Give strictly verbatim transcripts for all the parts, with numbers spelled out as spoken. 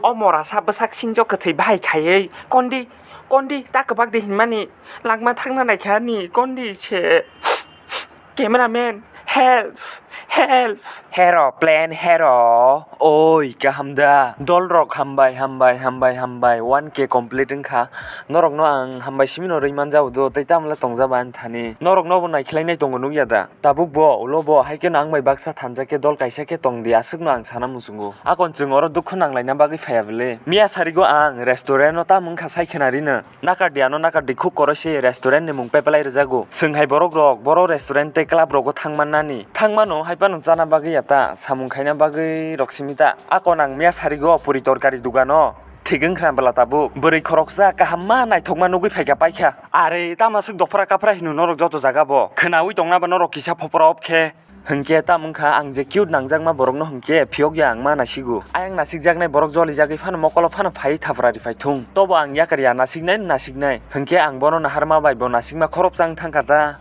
O morasa bwsak sinjo kwthwi bahai khaiwi kondi, kondi ta kwbak de hinmani langma thangna naikha ni kondi se. Cameraman, help, help. Hero, plan hero. Oi, kaham da? Dol rok hambai, hambai, hambai, hambai. One K complete wngkha. Norok no ang hambai simi no rwi manja do, tei tamle tongja ba ani thani. Norok no bo naikhlai nai tongo nukya da? Tabuk bo, ulo bo, hai kheno ang bai baksa thansa khe dol kaisa khe tong di, aswk no ang sana muchungo. Akon chwng oro dukhu nang laina bagwi phaiya bwle. Miya sarigo ang restaurant no tam wngkha sai khna rino. Nakardi ano nakardi khuk koroi se restaurant ni mung pepalai rwjago. Swng hai borok rok boro restaurant tei club rogo thang mannani. Thang mano hai phano chana bagwi ya ta, samung khaina bagwi rok simi ta. Akon ang miya sarigo puri torkari dugano. Thik wngkha bwla tabuk. Bwrwi khoroksa kaham ma naithok ma nugwi phaikha paikha. Are tamo swk dophra kaphra hino norok joto jaga bo. Khwnawi tongna ba norok kisa phopra op khe. Hwnkhe tamo wngkha ang je cute nangjakma borokno hwnkhe phiyokya ang ma nasigo. Ayang nasikjaknai borok jolijagwi phano mokolo phano phaiwi thapra riphai thung. Tobo ang yakar ya nasiknai nasiknai. Hwnkhe ang bono naharma bai bo nasikma khoroksa wng thangkha ta.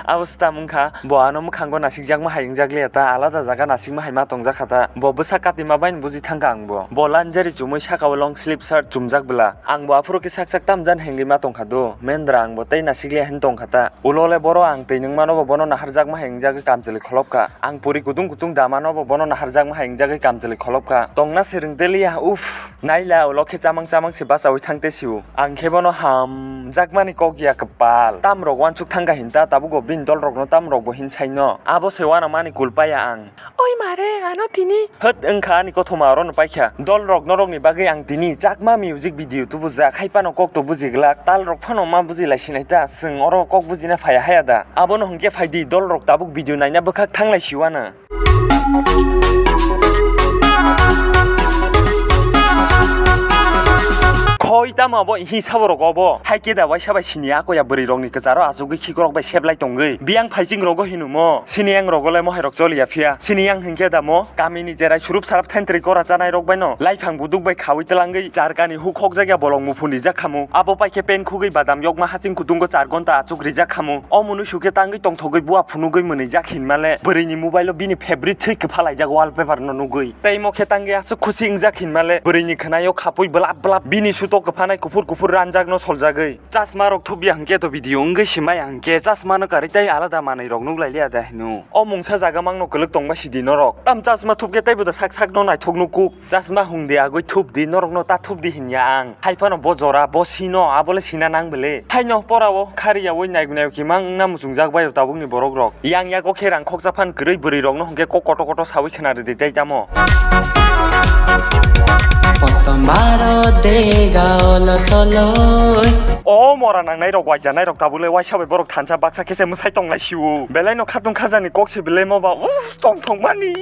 Abo se tamo wngkha bo ano mwkhango nasikjakma hai wngjakliya ta, alada jaga nasikma hai ma tongjakha ta. Bo bwsa katima bai buji thangkha ang bo. Bo lanjari chumui sakao long sleeve shirt chumjak bwla. Ang bo aphuru khe sak sak tamjani hengwi ma tongkha do. Mendra ang bo tei nasikliya hin tongkha ta. Ulo le boro ang twi nungmano bo bono naharjakma hai wngjagwi kamchwlwi kholopkha. Ang puri kutung kutung damano bo bono naharjakma hai wngjagwi kamchwlwi kholopkha. Tongna se rwngteliya, uff. Naila ulo khe chamang chamang se bachaui thangte sio. Ang khe bono hamjakmani kok ya kwpal. Tamrok uansuk thangkha hinta tabuk bo bini dolrokno tamrok bo hinsaino. Abo se uanamani kulpaya ang. Oi mare, ano tini. Hwt wngkha ani kothoma orono paikha. Dolrok norokni bagwi ang tini Chakma music video tubujak, hai phano kokto bujiglak, talrok phano ma bujilai sinai ta, chwng oro kok bujina phaiya haya da? Abono hwnkhe phaidi, dolrok tabuk video naina bwkhak thanglai siwano. Khoi tamo abo hi saborok obo? Hai khe da waisa bai sini akoya bwrwi rokni kwcharo achugwi khikrok bai seplai tongwi. Biyang phaising rogo hinumo. Sini yang rogo le mohai rok choli ya phiya. Sini yang hinkhe da mo. Kamini jerai surup sarap thentri kora chanai rok bai no. Laiphang buduk bai khawi twlangwi charkani huk hok jakya bolong muphun rijak khamu. Abo pai khe pen khugwi badam yokma haching kutungo char gonta achuk rijak khamu. O mwnwi sukhe tangwi tongthogwi bua phunugwi mwnwi jak hinmale. Bwrwini mobile o bini favorite thwi kwphalaijak wallpaper no nugwi. Tei mo khe tangwi aswk khusi wngjak hinmale. Bwrwini khwnaio khapui blap blap. Bini suto kwphanai kuphur kuphur ranjak no soljagwi. Chasma rok thupya hwnkhe to video wngwi simaya hwnkhe chasma no karwi tei alada manwi rok nuklai liya da hino. O mungsa jaga mangno kwlwk tongma sidi norok. Tam chasma thupkhe teibo da sak sak no naithok nukuk. Chasma hungdi agwi thupdi norok no ta thupdi hinya ang. Hai phano bo jora bo sino abole sina nang bele. Haino porao khariyawi naigu naigu kimang wngna muchungjak baio tabukni borok rok. Yang yago khe rang khoksa phan kwrwi bwrwi rokno hwnkhe kok koto koto sawi khna rwdi tei tamo. Kotom baro dega olo toloi. O mora nangnai rok waija nai rok tabuk le waisa bai borok thansa baksa khe se mwsai tong lai siu. Belai no khatung khajani kok se belai mo ba uff tong thong mani.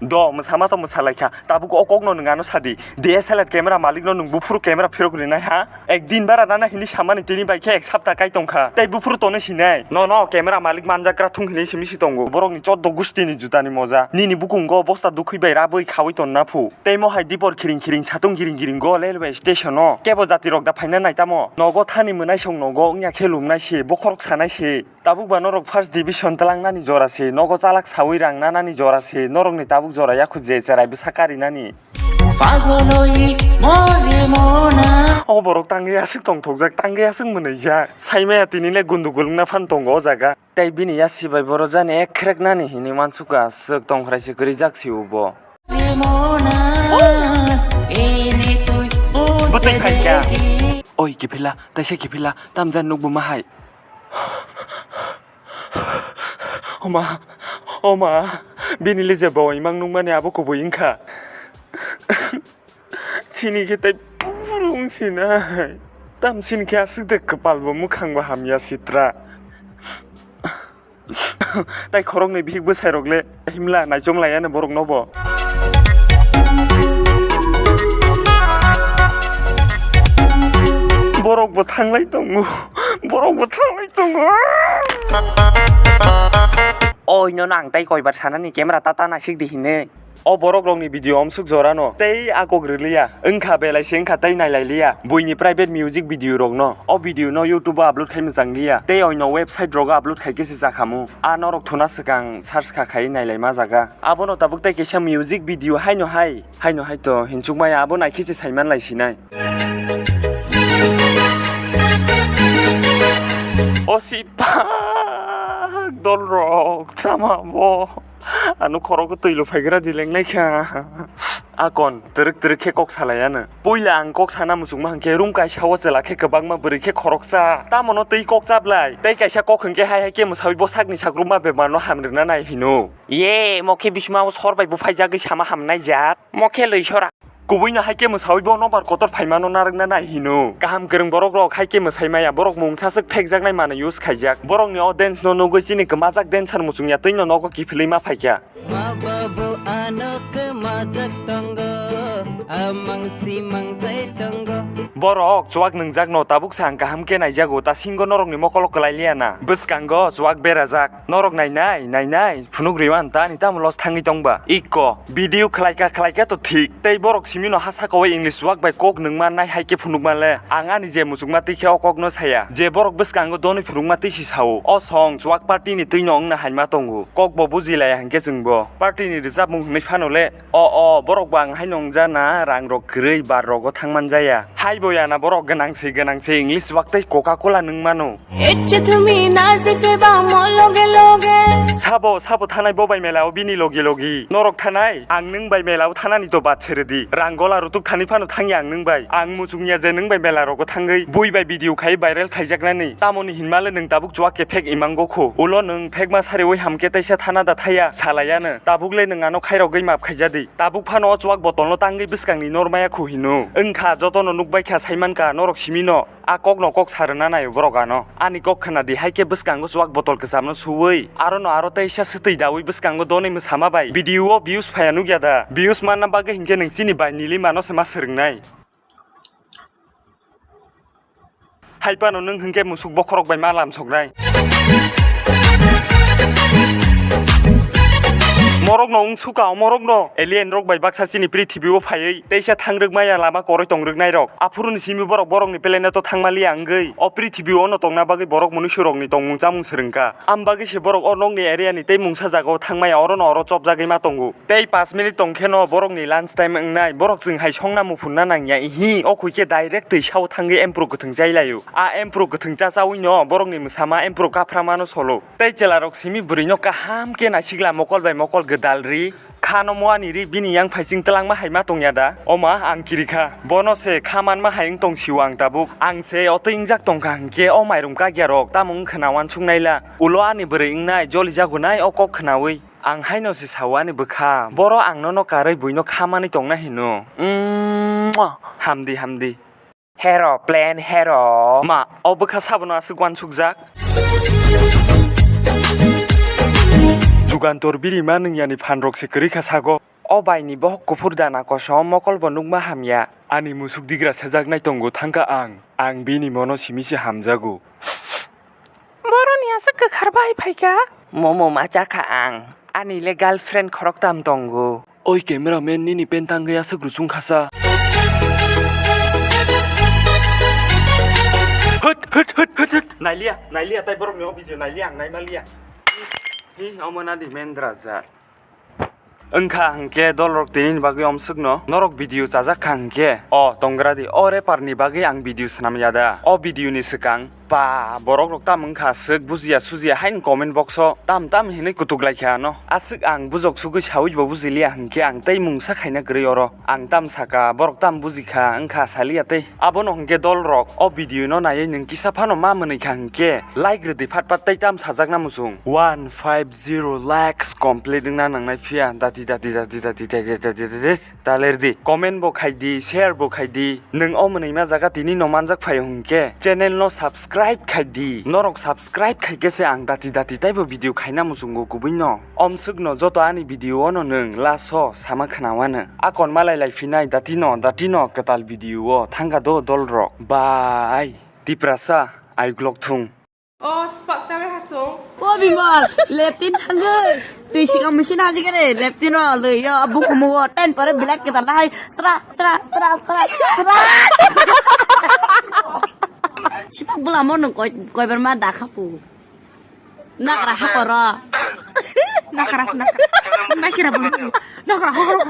Do mwsama to mwsa lai kha tabuk o kok no nwng ano sadi D S L R camera malik no nwng buphuru camera phirok rinai ha. Ek din bara nana hini samani tini bai khe ek sapta kai tongkha. Tei buphuru tono sinai. Nono camera malik manjakra thung hinwi simi si tongo. Borokni choddo gustini jutani moja. Nini bukungo bosta dukhwi bai rabwi khawi tonna phu. Tei mohai dipor khiring khiring satung giring giring go railway station o. Kebo jati rok da phaina nai tamo. Nogo thani mwnai song nogo wngya khe lumnai se, bokhorok sanai se. Tabuk ba norok first division twlangnani jora se, nogo chalak sawi rang nanani jora se, norokni tabuk jora yakhu je cherai bwsa karinani. Pagoloi more mona. O borok tangwi aswk tongthokjak, tangwi aswk mwnwijak. Saimaya tini le gundugul wngna phan tongo o jaga. Tei bini yasi bai boro jani ekhrek nani hinwi mansukha, aswk tongkhrai se kwrwijak se ubo. Bwtwi phaikha. Oi kiphila, taisa kiphila, tamjani nukbo mahai. Oma, oma, bini le je bo imang nukmani abo kubui wngkha. Sini khe tei buphuru wng sinai. Tam sini khe aswk de kwpal bo mwkhang bo hamya sitra. Tai khoroknwi bihik bwsai rok le himla naichom laiya no borok no bo. Borok bo thanglai tongo, borok bo thanglai tongo. Oi no nang tai koibar sanani camera ta ta naisik di hinwi. O borok rokni video omsuk jorano tei a kok rwliya. Wngkha belai se wngkha tei nailai liya buini private music video rokno. O video no YouTube o upload khai mwchang liya tei oino website rogo upload khai khe se chakhamu. A norok thuna swkang search kha khai nailai ma jaga. Abono tabuk tei kaisa music video haino hai, haino hai to hinchuk maya abo naikhe se saiman lai sinai. O si pak dol rok chama bo. Ano khorok twi lo phaigra dileng lai kha. Akon twrwk twrwk khe kok salai ano. Puila ang kok sana muchungma hwnkhe room kaisa o chwla khe kwbangma bwrwi khe khoroksa. Tamono twi kok chablai. Tei kaisa kok hwnkhe hai hai khe mwsawi bo sakni sakruma bemarno hamrwkna nai hino. Ye, mo khe bisima o sor bai buphaijagwi sama hamnai jat. Mo khe lwi sora. Kubuino hai khe mwsawi bo nobar kotor phaimano narwkna nai hino. Kaham kwrwng borok rok hai khe mwsai maya, borok mungsa swk phekjaknai mano use khaijak. Borokni o dance no nugwi chini kwmajak dancer muchungya twino nogo kiphilwi ma phaikha. Ma babu ano kwmajak tongo, amang simang jai tongo. Borok chuak nwngjak no tabuk sa ang kaham khe naijago, ta singo norokni mokolo kwlai liya na. Bwskango chuak berajak. Norok nainai, nainai, phunuk riwan ta ani tamo los thangwi tongba. Ikko, video khlaika, khlaika to thik. Tei borok simino ha sakao English chuak bai kok nungma nai hai khe phunukma le. Ang ani je muchukma twi khe o kokno saya. Je borok bwskango donwi phunukma twi si sao. O song chuak party ni twino wngna haima tongo. Kok bo bujilaya hinkhe chwngbo. Party ni rwchapmung hwnwi phano le. O, o, borok bo ang haino wngja na, rang rok kwrwi, bar rogo thang man jaya. Hai bo ya na borok gwnang se, gwnang se, English chuak tei Coca Cola nung mano. Ecche tumi nazipe ba mo loge loge. Sabo, sabo thanai bo bai mela o bini logi logi. Norok thanai, ang nwng bai mela o thanani to bat sere di. Rang gola rutuk thani phano thangya ang nwng bai. Ang muchung ya je nwng bai mela rogo thangwi bui bai video khai viral khaijaknani. Tamoni hinmale nwng tabuk chuak ke phek imango kho. Ulo nwng phek ma sari oi hamke taisa thana da thaya salaya no. Tabuk le nwng ano khairogwi map khaijadi. Tabuk phano o chuak botol no tangwi bwskang ni nor maya kho hino. Wngkha joto no nukbai kha saiman ka norok simi no. A kok no kok sa rwna nai borok ano. Ani kok khna di, hai khe bwskango chuak botol kwcham no suwi, aro no aro teisa swtwi dawi bwskango donwi mwsama bai video o views phaiya nukya da? Views manna bagwi hinkhe nwng chini bai nili mano se ma swrwngnai. Hai phano nwng hinkhe musuk bokhorok bai ma lam soknai. Morok no wng suka, morok no alien rok bai baksa chini prithibi o phaiwi teisa thang rwk maya lama koroi tong rwk nai rok. Aphuru ni simi borok borok ni planet o thang maliya wngwi o prithibi o no tongna bagwi borok mwnwi surok ni tongmung chamung swrwng kha. Am bagwi se borok o nok ni area ni tei mungsa jaga o thang maya oro no oro chopjagwi ma tongo. Tei paanch minute tong khe no borok ni lunch time wngnai, borok chwng hai songna muphunna nang ya, ihi, o khui khe direct twi sao thangwi emprok kwthwng chai lai o. A emprok kwthwng cha chaui no borok ni mwsama emprok kaphra mano solo. Tei chwla rok simi bwrwi no kaham khe naisikla mokol bai mokol gwdal ri, kha no mua ni ri, bini yang phaising twlangma hai ma tong ya da? Oma, ang kiri kha, bono se kha manma hai wng tong si o ang tabuk. Ang se o twi wngjak tong kha hinkhe o mairum kak ya rok tamo wng khna uansuk nai la. Ulo ani bwrwi wngnai joli jago nai o kok khnaui. Ang haino se sao ani bwkha, boro ang nono karwi buino kha manwi tongna hino. Umm, hamdi, hamdi. Hero, plan hero. Ma, o bwkha sabono aswk uansukjak? Jugantor biri ma nwngyani phan rok se kwrwi kha sago. O bai ni bohok kuphur dana kosom mokol bo nukma hamya. Ani musuk digra sajak nai tongo thangkha ang. Ang bini mono simi se hamjago. Boroni aswk kwkhar bai phaikha? Momo ma chakha ang. Ani le girlfriend khoroktam tongo. Oi cameraman, nini pant tangwi aswk rusung khasa. Hwt, hwt, hwt, hwt, hwt. Nailiya, nailiya, tai borokni o video nailiya, ang naimaliya. Hi, omo nadi Mendra jar. Wngkha hwnkhe dolrok tinini bagwi omswkno norok video chajak kha hwnkhe, o tongra di, o rapper ni bagwi ang video swnam ya da? O video ni swkang ba borok rok tamo wngkha swk bujiya sujiya haino comment box o tam tam hinwi kutuk lai kha ano. Aswk ang bujok sugwi sawi bo bujiliya hwnkhe ang tei mungsa khaina kwrwi oro. Ang tam saka borok tam bujikha wngkha saliya tei. Abono hwnkhe dolrok o video no naiwi nwng kisa phano ma mwnwi kha hwnkhe like rwdi phat phat tei tam sajakna muchung. One five zero lakhs complete wngna nangnai phiya dati dati dati dati dati dati dati dati talerdi. Comment bo khaidi, share bo khaidi. Nwng o mwnwi ma jaga tini no manjak phaio hwnkhe channel no subscribe khaidi. Norok subscribe khaikhe se ang dati dati taibo video khaina muchungo kubui no. Omswk no joto ani video o no nwng last o sama khna wano. Akon malai lai phinai dati no, dati no kwtal video o thangkha do dolrok. Bye. Tiprasa, I vlog thung. O spak chale hasung. O bima, leptin thangwi. Twi sikang machine aji kene leptino lwi yo bukumu o ten pore bilat kita lahai sra sra sra sra sra. Sipak bula mo nung koi koi ber ma da khapu. Nakra hakoro. Nakra nakra. Nakira bulu. Nakra hakoro.